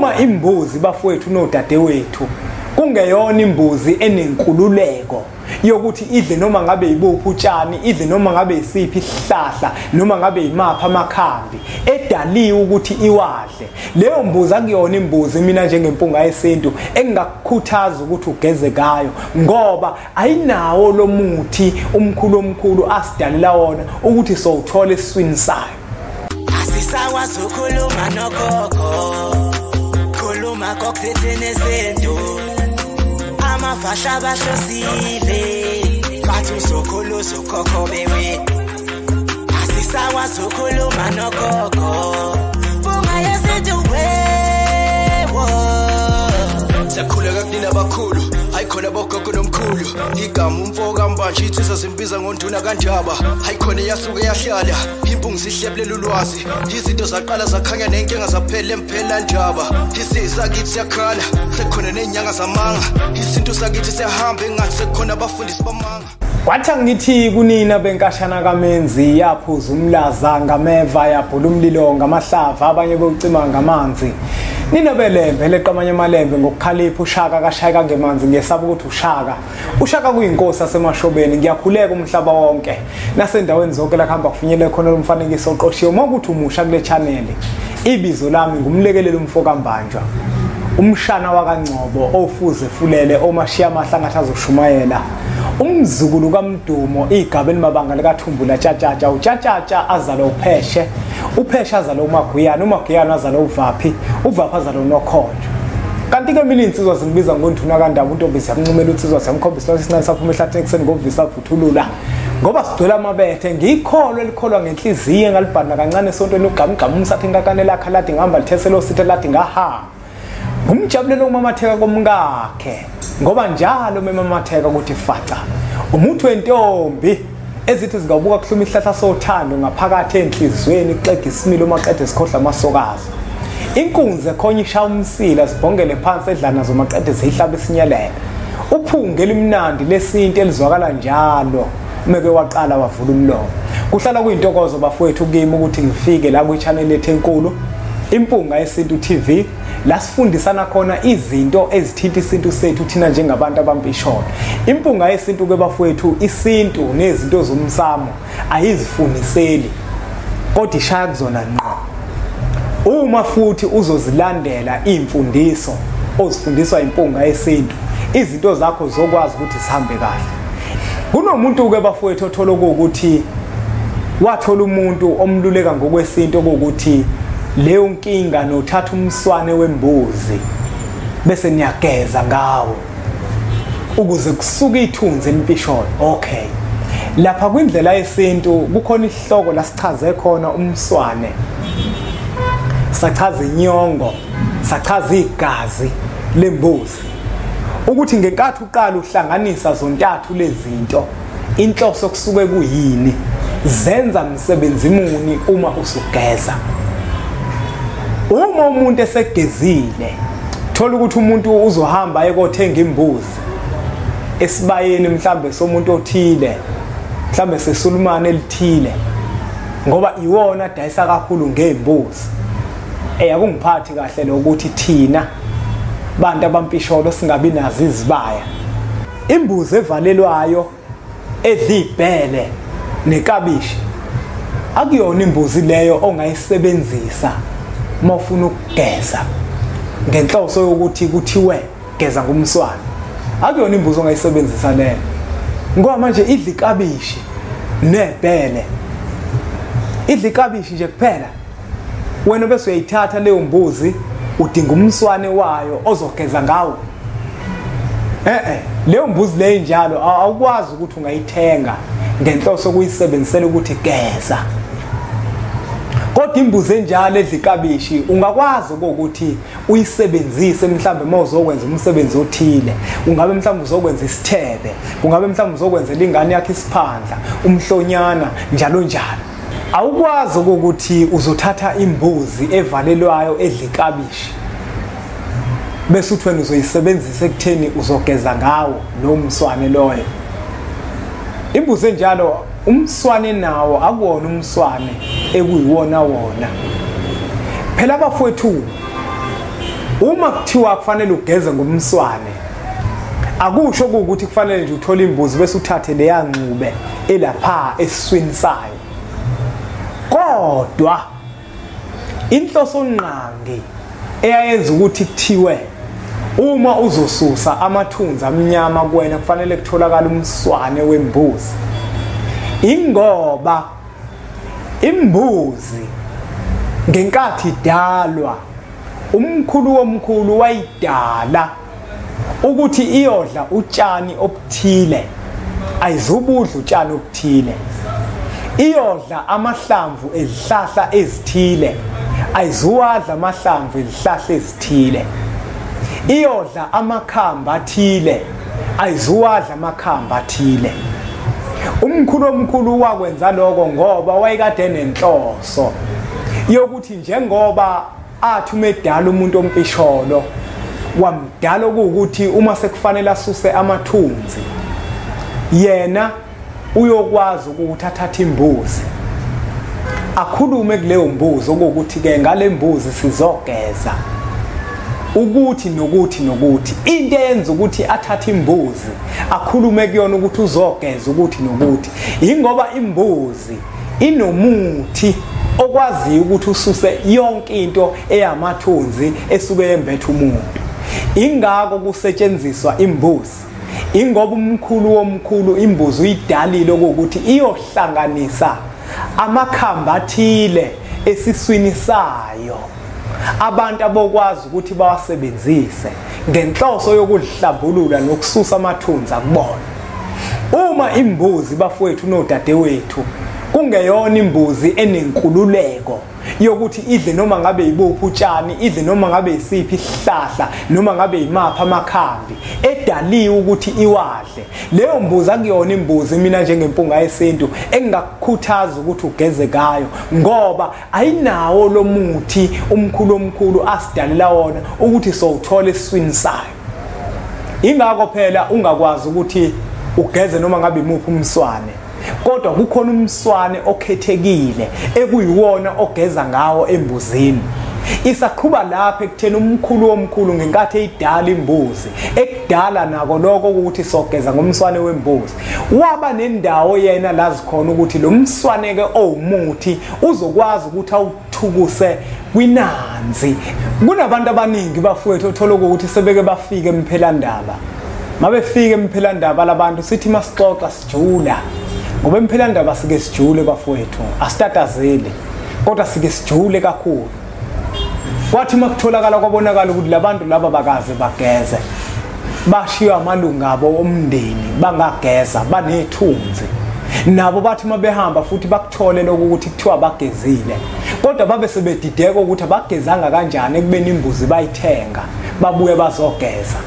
Uma imbuzi bafowethu nodadewethu kungeyona imbuzi enenkululeko yokuthi idle noma ngabe ibuphi utshani, idle noma ngabe isiphi isihlahla, noma ngabe imaphi amakhambi edaliwe ukuthi iwadle, leyo mbuzi akuyona imbuzi mina njengempunga yesintu engingakukhuthaza ukuthi ugeze ngayo, ngoba ayinawo lo muthi umkhulu omkhulu asidalela wona ukuthi sowuthola esiswini sayo. Asisakwazi ukukhuluma nogogo, khuluma kokuthethene esintu, amafasha bahlosile bathi uzokhulu uzokhokho bewe. Asisakwazi ukukhuluma nogogo, mpunga yesintu wewo. Siyakhuleka kunina abakhulu, hayikhona bogogo nomkhulu, igama umfo kaMbanje insizwa zimbiza ngonduna kaNdaba, hayikhona iyasuke yahlala impungu zihlebulela ulwazi, izinto zaqala zakhanya nenkinga zaphela emphela ndaba, isisakithi siyakhala sekukhona nenyanga zamanga, isintu sakithi siyahamba engathi sekukhona abafundisi bamanga. Kwathi angithi kunina benkashana kaMenzi, yaphuza umlaza ngameva, yabhula umlilo ngamahlava, abanye bewucima ngamanzi. Nina belembe leqa amanye amalembe ngokukhalipha, uShaka kashayeka ngemanzi, ngiyesaba ukuthi uShaka. uShaka kuyinkosi yasemashobeni, ngiyakhuleka umhlaba wonke nasendaweni zonke la kuhamba kufinyelele khona lo mfanekiso oqoshiwe. Uma ukuthi umusha kule channel, ibizo lami ngumlekeleli umfo kaMbanjwa, umshana wakaNgcobo ofuze fulele omashiya amahla azoshumayela, umzukulu kaMdumo igaba elimabanga likaThumbula Tshatshatsha, uTshatshatsha azalwa uPheshe, uPheshe azalwa uMaguyana, uMaguyana azalwa uVaphi, uVaphi azalwa uNokhonjwa. Kanti ke mina insizwa zingibiza ngoNduna kaNdaba, untombi siyamncumela unsizwa siyamkhombisa isincane saphuma ehlathini ekuseni ngovisa vuthulula, ngoba sigcwele amabethe. Ngikholwa elikholwa ngenhliziyo engalibhana kancane esontweni, ugamgama umsathe inkakane lakhe ladi ngihamba litheselo sithe ladi ngahamba. Ngumjabulelo umamatheka komkakhe, ngoba njalo memamatheka ukuthi faca umuthi wentombi ezithi zingabuka kuhluma isihlahla sothando ngaphakathi enhliziyweni, kuxega isimilo maqede sikhohlwa amasokazi. Inkunzi ekhonya ishaya umsila sibhongele phansi edlana zomaqede zihlaba isinyelela. Uphunge elimnandi lesintu elizwakala njalo meke waqala wavula umlomo. Kuhlala kuyintokozo bafowethu kimi ukuthi ngifike la kwi-channel yethu enkulu Impunga Yesintu TV, la sifundisana khona izinto ezithinta isintu sethu thina njengabantu abampisholo. Impunga Yesintu ke bafowethu, isintu nezinto zomsamo ayizifuniseli, kodwa ishaya kuzona ngqo. Uma futhi uzozilandela imfundiso ozifundiswa Impunga Yesintu, izinto zakho zokwazi ukuthi zihambe kahle. Kunomuntu ke bafowethu othola ukuthi wathola umuntu omluleka ngokwesintu ukuthi leyo nkinga nothatha umswane wembuzi bese niyageza ngawo ukuze kusuke ithunzi empisholo. Okay, lapha kwindlela yesintu kukhona isihloko la sichaze khona umswane, sachaza inyongo, sachaza igazi lembuzi, ukuthi ngenkathi uqala uhlanganisa zontathu lezinto inhloso kusuke kuyini, zenza msebenzi muni uma usugeza. Uma umuntu esegezile, thola ukuthi umuntu uzohamba ayekothenga imbuzi esibayeni mhlambe somuntu othile, mhlambe sesulumane elithile, ngoba iwona adayisa kakhulu ngeimbuzi. Akungiphathi kahle lokuthi thina bantu abampisholo singabi nazo izibaya. Imbuzi evalelwayo edla ibhele nekabishi akuyona imbuzi leyo ongayisebenzisa uma ufuna ukugeza ngenhloso yokuthi kuthiwe geza ngumswane. Akuyona imbuzi ongayisebenzisa leyo, ngoba manje idla ikabishi nebhele, idla ikabishi nje kuphela. Wena bese uyayithatha leyo mbuzi, udinga umswane wayo ozogeza ngawo. Leyo mbuzi leyo njalo awukwazi ukuthi ungayithenga ngenhloso kuyisebenzisela ukuthi geza. Kodwa imbuzi enjalo edla ikabishi ungakwazi ukuthi uyisebenzise mhlambe uma uzokwenza umsebenzi othile, ungabe mhlambe uzokwenza isithebe, ungabe mhlambe uzokwenzela ingane yakhe isiphandla, umhlonyana, njalo njalo. Awukwazi ukuthi uzothatha imbuzi evalelwayo edla ikabishi bese uthi wena uzoyisebenzisa ekutheni uzogeza ngawo lo mswane loyo. Imbuzi enjalo umswane nawo akuwona umswane ekuyiwona wona. Phela abafowethu, Uma kuthiwa kufanele ugeze ngomswane, akusho ukuthi kufanele nje uthole imbuzi bese uthathe leya ngxube elapha esiswini sayo. Kodwa inhloso ngqangi eyayenza ukuthi kuthiwe uma uzosusa amathunzi amnyama kuwena kufanele kutholakala umswane wembuzi, ingoba imbuzi ngenkathi idalwa umkhulu womkhulu wayidala ukuthi iyodla utshani obuthile, ayizubudla utshani obuthile, iyodla amahlamvu ezihlahla ezithile, ayizuwadla amahlamvu ezihlahla ezithile, iyodla amakhamba athile, ayizuwadla amakhamba athile. Umkhulu omkhulu wakwenza lokho ngoba wayekade nenhloso yokuthi njengoba athi umedala umuntu ompisholo wamdala ukuthi uma sekufanele asuse amathunzi yena uyokwazi ukuthi athathe imbuzi akhulume kuleyo mbuzi ukuthi ke ngale mbuzi sizogeza ukuthi nokuthi nokuthi. Into eyenza ukuthi athathe imbuzi akhulume kuyona ukuthi uzogeza ukuthi nokuthi ingoba imbuzi inomuthi okwaziyo ukuthi ususe yonke into eyamathunzi esuke yembethe umuntu. Ingakho kusetshenziswa imbuzi, ingoba umkhulu womkhulu imbuzi uyidalile ukuthi iyohlanganisa amakhamba athile esiswini sayo abantu abokwazi ukuthi bawasebenzise ngenhloso yokuhlambulula nokususa amathunzi akubona. Uma imbuzi bafowethu nodadewethu kungeyona imbuzi enenkululeko yokuthi idle noma ngabe ibuphi utshani, idle noma ngabe isiphi isihlahla, noma ngabe imaphi amakhambi edaliwe ukuthi iwadle, leyo mbuzi akuyona imbuzi mina njengempunga yesintu engingakukhuthaza ukuthi ugeze ngayo, ngoba ayinawo lo muthi umkhulu omkhulu asidalela wona ukuthi sowuthola esiswini sayo. Ingakho phela ungakwazi ukuthi ugeze noma ngabe imuphi umswane, kodwa kukhona umswane okhethekile ekuyiwona ogeza ngawo embuzini. Isaqhuba lapha ekutheni umkhulu omkhulu ngenkathi eyidala imbuzi ekudala nako lokho ukuthi sogeza ngomswane wembuzi, waba nendawo yena lazi khona ukuthi lo mswane ke owumuthi uzokwazi ukuthi awuthukuse kwinanzi. Kunabantu abaningi bafowethu othola ukuthi sebeke bafike emphelandaba. Mabefike emphelandaba labantu sithi masixoxa sijula, ngoba emphelandaba sike sijule bafowethu, asitatazeli kodwa sike sijule kakhulu. Kwathi makutholakala kwabonakala ukuthi labantu laba bakaze bageze, bashiywa amalungu abo omndeni bangageza, banethunzi nabo. Bathi mabehamba futhi bakuthole lokho ukuthi kuthiwa bagezile, kodwa babe sebedideka ukuthi abagezanga kanjani ekubeni imbuzi bayithenga babuye bazogeza.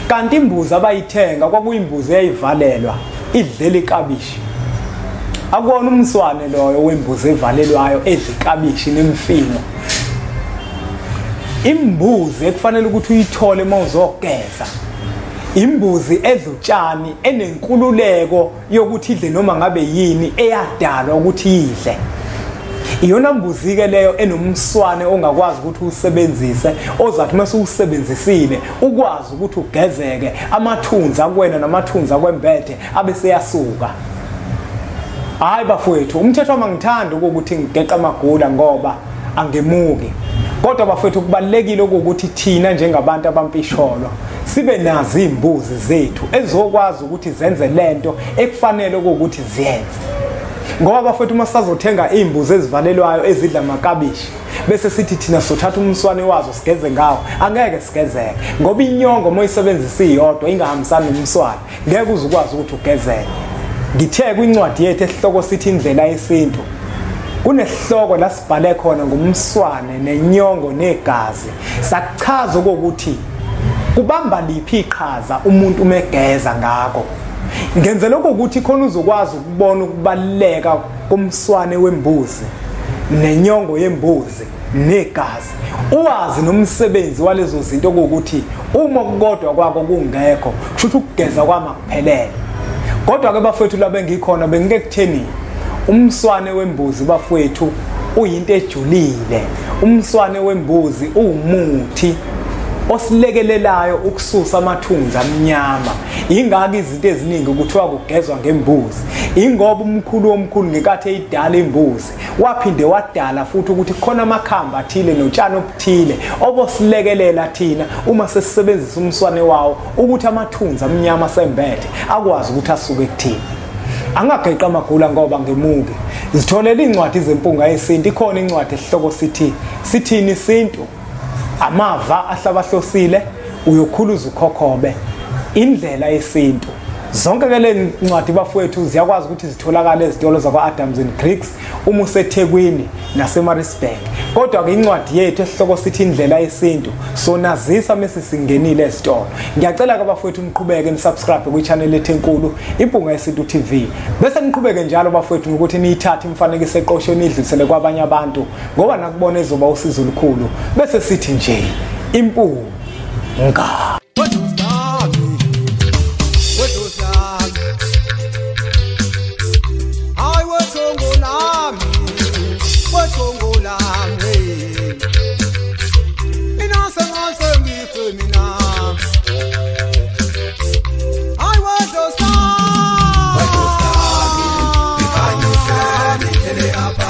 Kanti imbuzi abayithenga kwakuyimbuzi eyayivalelwa idlela ikabishi. Akuwona umswane loyo wembuzi evalelwayo edla ikabishi nemfino. Imbuzi ekufanele ukuthi uyithole uma uzogeza, imbuzi edla utshani enenkululeko yokuthi idle noma ngabe yini eyadalwa ukuthi idle. Iyona mbuzi ke leyo enomswane ongakwazi ukuthi usebenzise, ozathi mase usebenzisile ukwazi ukuthi ugezeke amathunzi akwena namathunzi akwembethe abe seyasuka. Hayi bafowethu, umthetho wami angithandi ukuthi ngigeqa amagula ngoba angemuki, kodwa bafowethu kubalekile ukuthi thina njengabantu abampisholo sibe nazo imbuzi zethu ezokwazi ukuthi zenze lento ekufanele ukuthi ziyenze. Ngoba bafowethu uma sazothenga imbuzi ezivalelwayo ezidla amakabishi bese sithi thina sothatha umswane wazo sigeze ngawo, angeke sigezeke, ngoba inyongo uma uyisebenzisa iyodwa ingahambisani nomswane ngeke uze ukwazi ukuthi ugezeke. Ngithe kwincwadi yethu esihloko sithi indlela yesintu, kunesihloko la sibhale khona ngomswane nenyongo negazi, sakuchaza ukuthi kubamba liphi iqhaza umuntu umegeza ngakho. Ngenze lokho ukuthi khona uzokwazi ukubona ukubaluleka komswane wembuzi nenyongo yembuzi negazi, uwazi nomsebenzi walezo zinto ukuthi uma kukodwa kwakho kungekho kusho ukuthi ukugeza kwami akuphelele. Kodwa ke bafowethu laba engikhona bengike kutheni umswane wembuzi bafowethu uyinto ejulile. Umswane wembuzi uwumuthi osilekelelayo ukususa amathunzi amnyama. Ingaki izinto eziningi kuthiwa kugezwa ngembuzi, ingoba umkhulu omkhulu ngekathi eyidala imbuzi waphinde wadala futhi ukuthi khona amakhamba athile notshani obuthile obosilekelela thina uma sesisebenzisa umswane wawo ukuthi amathunzi amnyama sembethe akwazi ukuthi asuke kuthina. Angageqa amagula ngoba ngemuke. Zitholele incwadi zempunga yesintu, ikhona incwadi esihloko sithi sithini isintu, amava ahlabahlosile, uyokhuluza ukhokhobe, indlela yesintu. Zonke ke le ncwadi bafowethu ziyakwazi ukuthi zitholakale ezitolo zakwa Adams and Griggs uma useThekwini naseMaritzburg. Kodwa ke incwadi yethu esihloko sithi indlela yesintu sonazisa mase singenile ezitolo. Ngiyacela ke bafowethu niqhubeke nisubscribe kwi-channel ethu enkulu Impunga Yesintu TV. Bese niqhubeke njalo bafowethu ngokuthi niyithathe imifanekiso eqoshwe nidlulisele kwabanye abantu ngoba nakubona ezoba usizo olukhulu. Bese sithi nje impunga. I